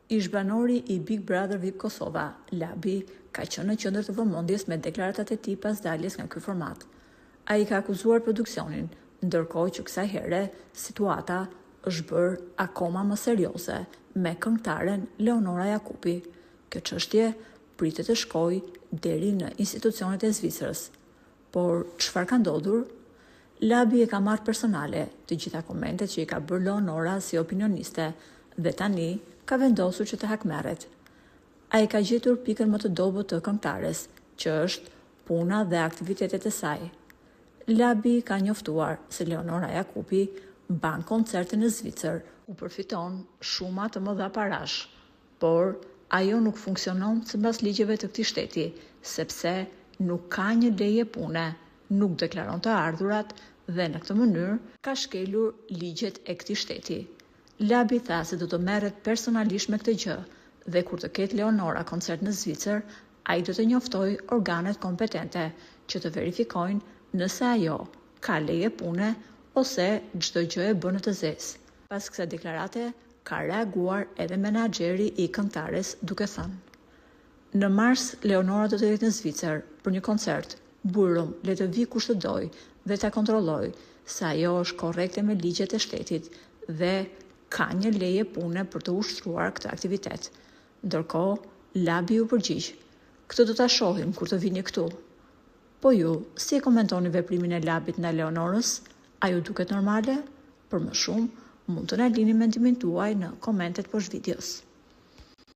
Ish-banori i Big Brother Vip Kosova, Labi, ka qenë në qendër të vëmendjes me deklaratat e tij pas daljes nga ky format. Ai ka akuzuar produksionin, ndërkohë që kësaj here situata është bërë akoma më serioze me këngëtaren Leonora Jakupi. Kjo çështje pritet të shkojë deri në institucionet e Zvicrës. Por çfarë ka ndodhur? Labi e ka marrë personale të gjitha komentet që i ka bërë Leonora si opinioniste dhe tani ka vendosur që të hakmerret. Ai ka gjetur pikën më të dobët të këngëtares, që është puna dhe aktivitetet e saj. Labi ka njoftuar se Leonora Jakupi mban koncerte në Zvicër, ku përfiton shuma të mëdha parash, Por, ajo nuk funksionon sipas ligjeve të këtij shteti, sepse nuk ka një leje pune, nuk deklaron të ardhurat dhe në këtë mënyrë ka shkelur ligjet e këtij shteti. Labi tha se do të merret personalisht me këtë gjë dhe kur të ketë Leonora koncert në Zvicër, ai do të njoftojë organet kompetente që të verifikojnë nëse ajo ka leje pune ose çdo gjë e bën në të zezë. Pas kësaj deklarate, Ka reaguar edhe menaxheri i këngëtares duke thënë, Në mars Leonora do të jetë në Zvicër për një koncert, bujrum le të vijë kush të dojë dhe ta kontrollojë se ajo është korrekte me ligjet e shtetit dhe ka një leje pune për të ushtruar këtë aktivitet. Ndërkohë, Labi iu përgjigj, Këtë do ta shohim kur të vini këtu. Po ju, si e komentoni veprimin e Labit ndaj Leonorës? A ju duket normale? Për më shumë, mund të na lini mendimin tuaj në komentet poshtë videos.